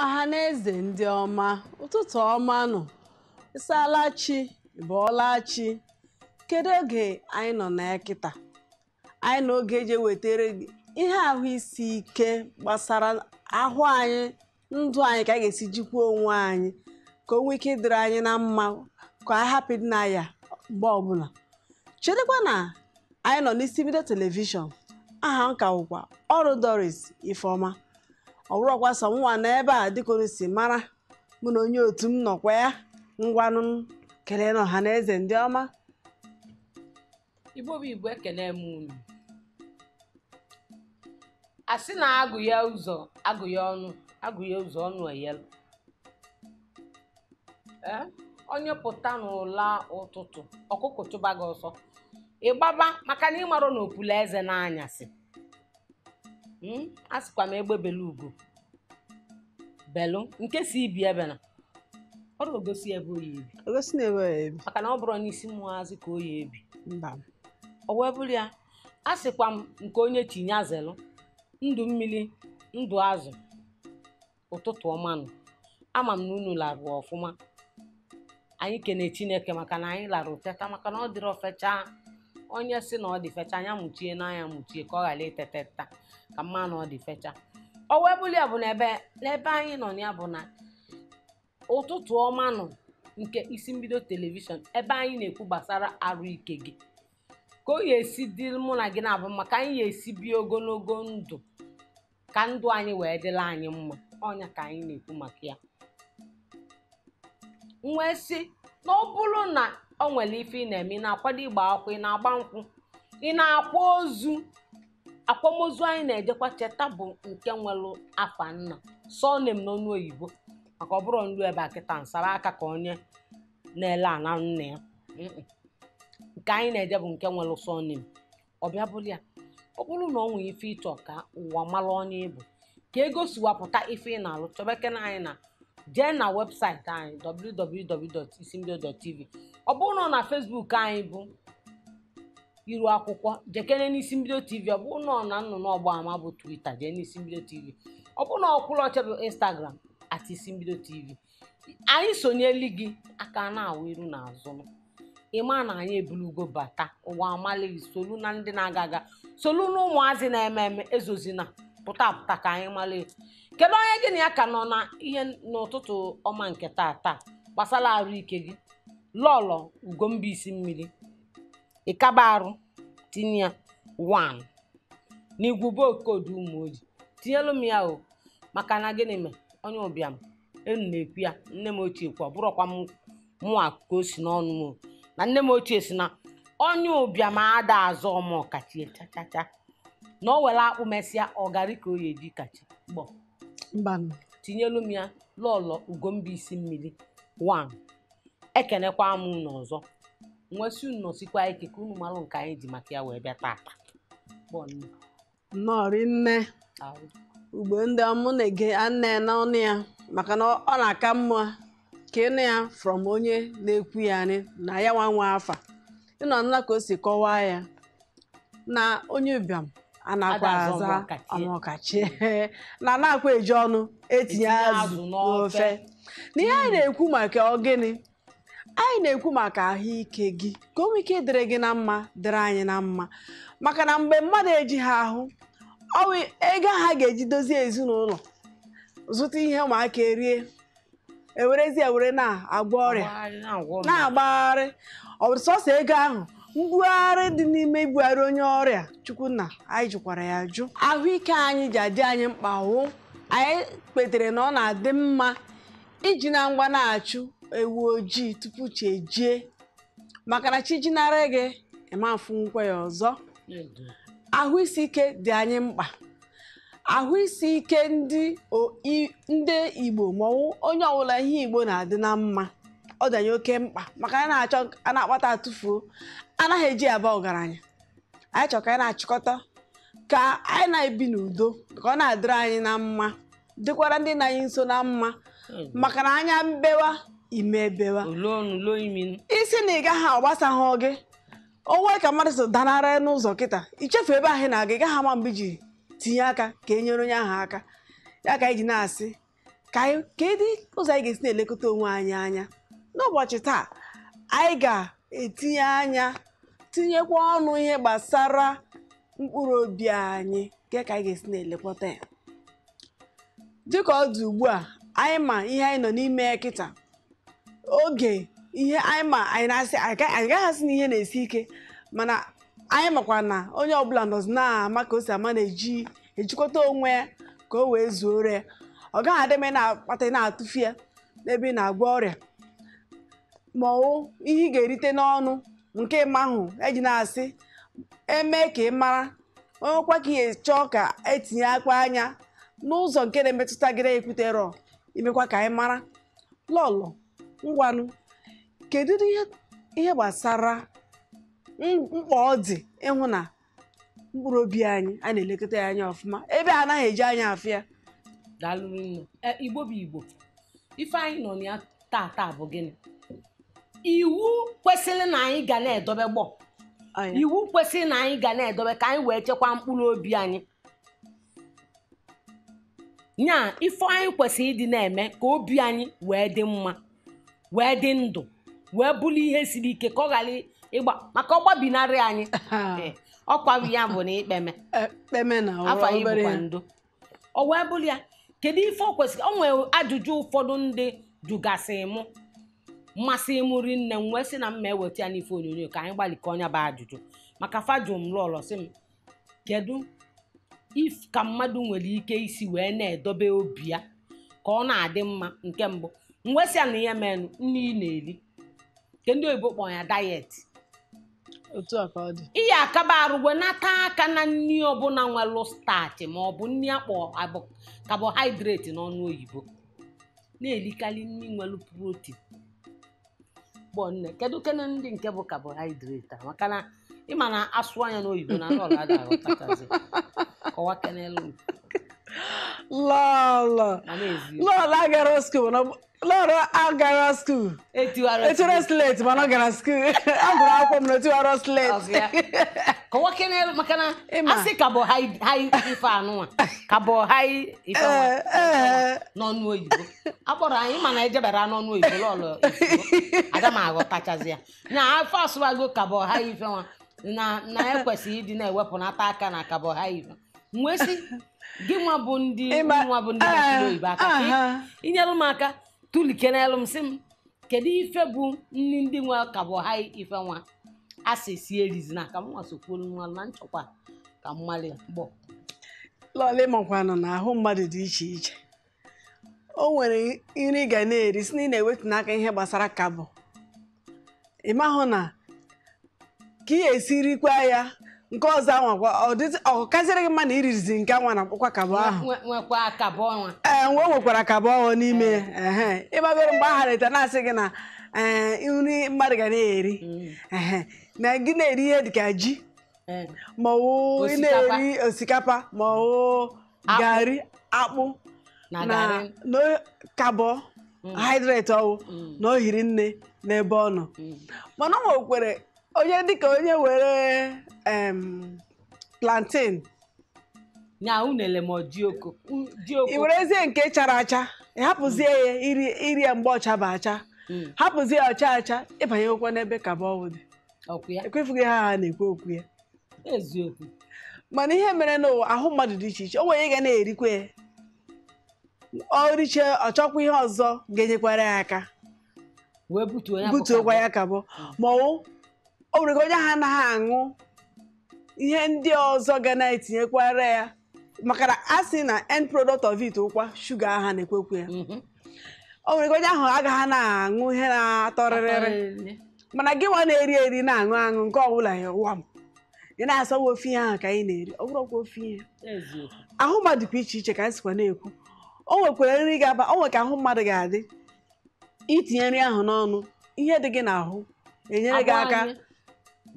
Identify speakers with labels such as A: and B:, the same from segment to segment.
A: Ọhaneze ndị ọma, ụtụtụ ọma nụ, ịsaala chi, ịbọọla chi. Kedu oge anyị nọ na ya kịta? Anyị na oge eji ewetara gị ihe ahụ isi ike gbasara ahụ anyị, ndụ anyị, ka anyị ga-esi jikwa onwe anyị ka o nwee ike ịdịrị anyị na mma, ka anyị hapụ ịdị na ya mgbe ọbụla. Chetakwa na anyị nọ n'isi mbido telivishọn. Aha m ka wụkwa ọrụ Doris Ifeọma. Ọ bụrụkwa sọ mụnwa nọ ebe a, dịka unu si mara, mụ na onye otu m nọkwa ya. Ngwanụ, kelee na ọha na eze ndị ọma.
B: Igbo bụ Igbo, ekele m unu. A sị na agụ ya ụzọ, agụ ya ọnụ, agụ ya ụzọ ọnụ eyelu. Ee, onye pụta n'ụla ụtụtụ, ọkụkọ chụba gị ọsọ, ịgbaba, maka na ịmarụ na opula eze n'anyasị. A sịkwa m egbe belu ugo belụ, nke si ibi ebe na ọrụ ogosi ebe oyi ebi.
A: Ogosi na ebe ya ebi.
B: Maka na ọ bụrụ n'isi mmụọ ka oyi ebi.
A: Mba.
B: O wee bụrụ ya, a sịkwa m nke onye tinye azelu ndụ mmiri, ndụ azụ. Ụtụtụ ọma nụ. Ama m na unu larụ ọfụma. Anyị kene Chineke maka na anyị larụ teta, maka na ọ dịrọ fecha. Onye sị na ọ dị fecha anya mụchie n'anya, mụchie ka ọ ghara itete taa ka mma na ọ dị fecha. O wee bụrụ ya bụ na ebe n'ebe anyị nọ na ya bụ na ụtụtụ ọma nụ nke isi mbido telivishọn, ebe anyị na-ekwu gbasara arụ ike gị, ka ọ ga-esi dị mụ na gị na-abụ, maka anyị ga-esi bie ogologo ndụ, ka ndụ anyị wee dịla anyị mma. Ọnya ka anyị na-ekwu maka ya. M wee sị na ọ bụrụ na ọ nwere ife ị na-eme, ị na-akwado ịgba akwụkwọ, ị na-agba nkwụ, ị na-akwa ozu, akwamozu anyị na-ejekwa, cheta bụ nke nwere afa nna, surname n'ọnụ oyibo, maka ọ bụrụ nlu ebe a kịta nsara aka ka onye na-ele ana nna ya. Nke anyị na-eje bụ nke nwere surname. Ọ bịa bụrụ ya, ọ bụrụ na ọ nwere ife ịchọ ka ụwa mara onye ịbụ, ka ego siwapụta ife ị na-alụ, chọbekene anyị na jee na webụsaịtị anyị, www.isimbido.tv. Ọ bụrụ na ọ na Facebook anyị bụ iru akwụkwọ, jekene n'isi mbido TV. Ọ bụrụ na ọ na nnụnụ ọgba ama bụ Twitter, jee n'isi mbido TV. Ọ bụrụ na ọkwụrụ ọcha bụ Instagram, @isimbido tv. Anyị sonyeli gị aka na-awụ iru na azụ. Ịma na anyị ebulugo bata ụwa amalighị. Solu na ndị na-aga aga, solu na ụmụazị na-eme eme, ezozina, pụta apụta ka anyị mali. Kedu onye gị na ya ka nọ na ihe n'ụtụtụ ọma nke taa taa gbasara arụ ike gị? Lọlọ Ugomba isi mmiri ịkaba arụ, tinye ya 1 n'igwube okodu ụmụ oji, tinyelu m ya o. Maka na gịnị mee onye ụbịam enu na-ekwu ya? Nne m ochie kwa, ọ bụrọkwa m mụa ka o si n'ọnụ m o. Na nne m ochie si na onye ụbịam ada azọ ọma ọkachie chachacha, na o were akpụ mesịa ọgarị ka o ya eji kachi gbọ.
A: Mba.
B: Tinyelu m ya, lọlọ Ugomba isi mmiri 1. Ekenekwa m unu ọzọ, nwesị unu nọsikwa ike ka unu malụ nke anyị ji maka ya wee bịa tata. Gbọ nne.
A: Nnọọ rinne.
B: Ahụ.
A: Ugbo ndị ọmụ na-ege nne n'ọnụ ya, maka na ọ na-aka mma ka ịnụ ya from onye na-ekwu ya nị na ya nwa nwa afa ịnọ nla ka o si kọwaa ya, na onye ụbịam anakwa
B: Ada azọ
A: aza
B: ọmọkachie.
A: ọmọkachie, na anakwa eji ọnụ etinye
B: etinye
A: azụ
B: azụ
A: n'ofe.
B: n'ofe.
A: Na ihe anyị na-ekwu maka ogịnị? Anyị na-ekwu maka ahụike gị, ka o nwee ike dịrị gị na mma, dịrị anyị na mma, maka na mgbe mmadụ ejighị ahụ, ọ bụ ego ha ga-eji dozie ezinụlọ, zụta ihe ụmụaka erie, ewerezi ewere na-agwọ ọrịa.
B: Agbagharị na-agwọ mmadụ.
A: Na-agbagharị, ọ bụ sọsọ ego ahụ, mbugharị dị n'ime ibugharị onye ọrịa. Chukwunna, anyị jụkwara ya jụ. Ahụike anyị ji adị anyị mkpa hụ anyị kpetere na ọ na-adị mma iji na ngwa na-achụ ewu ojii tupu chi ejie, maka na chi jinarị gị, ịma mfụnkwa ya ọzọ. Ahụ isi ike dị anyị mkpa. Ahụ isi ike ndị ndị Igbo maọwụ onye ọbụla, ihe Igbo na-adị na mma, ọ dị anyị oke mkpa, maka anyị na-achọ a na-akpata atụfuo, anaghị eji aba ọgaranya. Anyị chọrọ ka anyị na-achịkọta, ka anyị na-ebi n'udo, ka ọ na-adịrị anyị na mma, dịkwara ndị na anyị nso na mma, maka na anya mbewa ime ebewa.
B: Olu ọnụ luo imi.
A: Isi na ị gaghị ọgbasahụ gị onwe ka mmadụ so danarị n'ụzọ kịta, ichefu ebe ahụ ị na-aga, ị gaghị ama mgbe iji tinye aka ka e nyere onye ahụ aka. Ya ka anyị ji na-asị Ka anyị kedu ụzọ anyị ga-esi na-elekọta onwe anyị anya n'ụbọchị taa? Anyị ga-etinye anya, tinyekwa ọnụ ihe gbasara mkpụrụ obi anyị, nke ka anyị ga-esi na-elekọta ya dịka ọ dị ugbu a. Anyị ma ihe anyị nọ n'ime ya kịta, oge ihe anyị ma anyị na-asị anyị gaghị asị na ihe na-esi ike, mana anyị makwa na onye ọbụla nọzi na-ama ka o si ama na-eji ejikọta onwe ya ka o wee zuoro ya. Ọ gaghị adị mma ị na-akpata, ị na-atụfu ya n'ebe ị na-agwọ ọrịa, ma ọ wụ ihe ị ga-erite n'ọnụ nke ịma ahụ eji na-asị eme ka ị mara onwekwa ka ị chọọ ka etinye akpa anya n'ụzọ nke na-emetụta gị na-ekwuterọ imekwa ka anyị mara. Lọlọ, ngwanụ, kedu ihe gbasara mkpa ọ dị ịhụ na mkpụrụ obi anyị a na-elekọta ya anya ọfụma, ebe a anaghị eji anya afụ ya?
B: Daalụ nne. Igbo bụ Igbo, ife anyị nọ na ya taa taa bụ gịnị? Iwu kwesịrị na anyị ga na-edobe gbọ
A: Anya.
B: Iwu kwesịrị na anyị ga na-edobe ka anyị wee chekwaa mkpụrụ obi anyị, nya ife anyị kwesịrị ịdị na-eme ka obi anyị wee dị mma, wee dị ndụ, wee bụrụ ihe siri ike, ka ọ ghara ịgba, maka ọ gbabinarị anyị. Ọkwa ya bụ na ikpeme
A: Ekpeme na
B: afọ anyị
A: obere
B: bụkwa
A: ihe.
B: ndo ọ wee bụrụ ya. Kedu ife ọ kwesịrị? O nwere ajụjụ ụfọdụ ndị jụgasị mụ, mmasị m rinne, m wee sị na m ma eweta ya n'ife onyonyo ka anyị gbalịkọ ọnya bụ ajụjụ, maka fajụ m lọlọ sị m kedu if ka mmadụ nwere ike isi wee na-edobe obi ya ka ọ na-adị mma. Nke mbụ, m wee sị ya na ihe menụ nne ị na-eri, nke ndị oyibo kpọrọ ya diet.
A: Otu a ka ọ dị.
B: Ihe akaba arụ wenata aka na nri ọbụla nwelụ starch, ma ọ bụ nri akpọ carbohydrate n'ọnụ oyibo, na-erikarị nri nwelụ protein. Gbọ nne, kedu kene ndị nke bụ carbohydrate a? Maka na ịma na asụ anya n'oyibo na ndị ọla ada aghọtachazi. Kọwa kenelu m.
A: Lọlọ,
B: ma na-ezi
A: lọlọ agara school, mana lọlọ agara school
B: etiwara
A: etiwara slate, mana ọ gara school, agụrụ akwụkwọ m na otiwara slate.
B: Kọwa kenelu, maka na
A: Ịma.
B: asị carbohydrate ife anụnwa, carbohydrate ife nwa
A: Ee, ee.
B: N'ọnụ oyibo akpọrọ anyị, mana ejebara n'ọnụ oyibo lọlọ ifugo aga m aghọtachazi ya na afọ asụbago carbohydrate ife nwa na ekwesịghị ịdị na-ewepụnata aka na carbohydrate. Nwee sị gị nwa bụ ndị nwa bụ ndị na-asụrụ oyibo aka ka inyere m aka tụlikenelu m, sị m kedu ife bụ nri ndị nwe carbohydrate ife nwa a sị si erizina, ka m nwa sokwuolu nwa na nchọkwa ka m mmalị ya gbọ.
A: Lọlọ, ịmakwanụ na ahụ mmadụ dị iche iche. O nwere nri ị ga na-eri si na ị na-ewetu n'aka ihe gbasara kabụ, ị mahụ na ka ị esi rikwa ya nke ọzọ anwakwa ọ dịzị ọ kaziri gị mma na iririzi nke anwa na-akpọkwa kabụ ahụ.
B: Nwekwa kabụ ọnwa.
A: Ee, nwe o nwekwara kabụ ọhụụ n'ime ya. Ehe, ịgbagoro mgbe aha leta na-asị gị na ee, nri mmadụ ga na-eri, ehe, na gị na-eri ihe dịka ji, ma ọ wụ ị
B: Osikapa.
A: na-eri osikapa, ma ọ wụ
B: Akpụ.
A: gari akpụ
B: na
A: na
B: garị.
A: Na kabọ hydrate ọwụ na o hiri nne n'ebe ọ nọ. Mana o nwekwere onye dịka onye were plantain.
B: Nya unele ma ọ ji oko ji oko.
A: I werezie nke chara acha, ị hapụzie ya iri ya mgbe ọcha bụ acha, hapụzie ya ọcha acha, ịbanyekwa n'ebe kabọ ọwụ dị.
B: Ọkụ ya.
A: Ekwefughị ha, ha na-ekwu okwu ya.
B: Eziokwu.
A: Mana ihe mere n'ụwa, ahụ mmadụ dị iche iche, o nwere ihe ga na-erikwa ya, ọ richie ọ chọkwa ihe ọzọ ga-enyekwara ya aka
B: wee butuo ya.
A: Butuokwa ya kabọ, ma ọ wụ o nwere ka onye ahụ anaghị aṅụ ihe ndị ọzọ ga na-etinyekwara ya, maka na a sị na end product of it ụkwa shuga aha na-ekwekwu ya. O nwere ka onye ahụ agaghị na-aṅụ ihe na-atọrịrịrị, mana gị nwa na-eri eri na-aṅụ aṅụ nke ọbụla ya ụwa m ị na-asawa ofe ihe ahụ ka anyị na-eri, ọ bụrụkwa ofe ihe.
B: Eziokwu.
A: Ahụ mmadụ kwa iche iche ka anyị sikwa na-ekwu, o nwekwara nri ga-aba, o nwere ka ahụ mmadụ ga-adị, itinye nri ahụ n'ọnụ, ihe dị gị n'ahụ enyere gị aka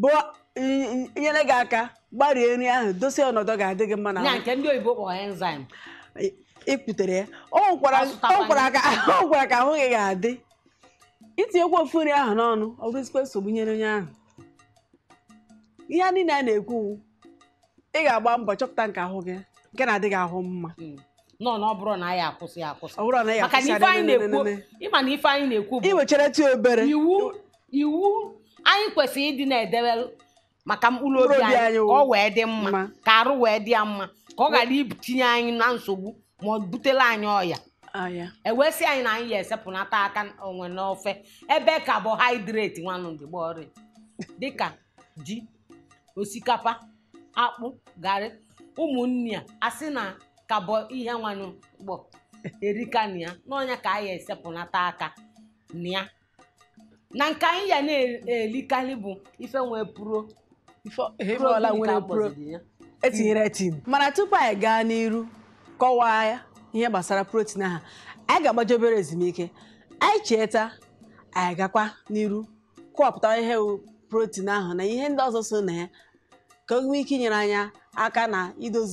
A: bụ enyere gị aka gbarie nri ahụ, dosie ọnọdụ ga-adị gị mma
B: nya
A: n'ahụ.
B: Nke ndị oyibo kpọrọ enzyme.
A: Ikwutere ya, o nwekwara
B: Asụtakwa
A: o nwekwara ka o nwekwara ka ahụ gị ga-adị, itinyekwa ofu nri ahụ n'ọnụ, ọ bụrụzikwa nsogbu nyere onye ahụ. Ihe a niile a na-ekwu, ị ga-agba mbọ chọpụta nke ahụ gị nke na-adị gị ahụ mma.
B: Nọ na ọ bụrụ na anyị akwụsị ya akwụsị,
A: Ọ bụrụ na ya
B: maka na ife anyị na-ekwu, ịma na ife anyị na-ekwu bụ
A: iwechere tụ obere
B: iwu anyị kwesịrị ịdị na-edebe maka mkpụrụ obi
A: Mkpụrụ obi
B: anyị
A: anyị
B: ka ọ wee dị mma,
A: mma.
B: Ka arụ wee dị ya mma, ka ọ ghara itinye anyị na nsogbu ma ọ butela anyị ọya.
A: Aya.
B: Ewee sị anyị na anyị ya esepụnata aka onwe n'ofe ebe carbohydrate nwanụ dị gbọrị, dịka ji, osikapa, akpụ, garị, ụmụnne ya asị na kabo ihe nwanụ gbọ erika na ya n'ọnya ka anyị esepụnata aka na ya, na nke anyị ya na-elikarị bụ ife nwee pro
A: Ife ọla
B: gịnị ka
A: nwere pro
B: akpọziri ya?
A: etinyere tin. Mana tupu anyị gaa n'iru kọwaa ya ihe gbasara protein ahụ, anyị ga-agbaje obere ezumike. Anyị cheta, anyị gakwa n'iru kọwapụta ihe wụ protein ahụ na ihe ndị ọzọ so na ya, ka o nwee ike inyere anyị aka na idozi.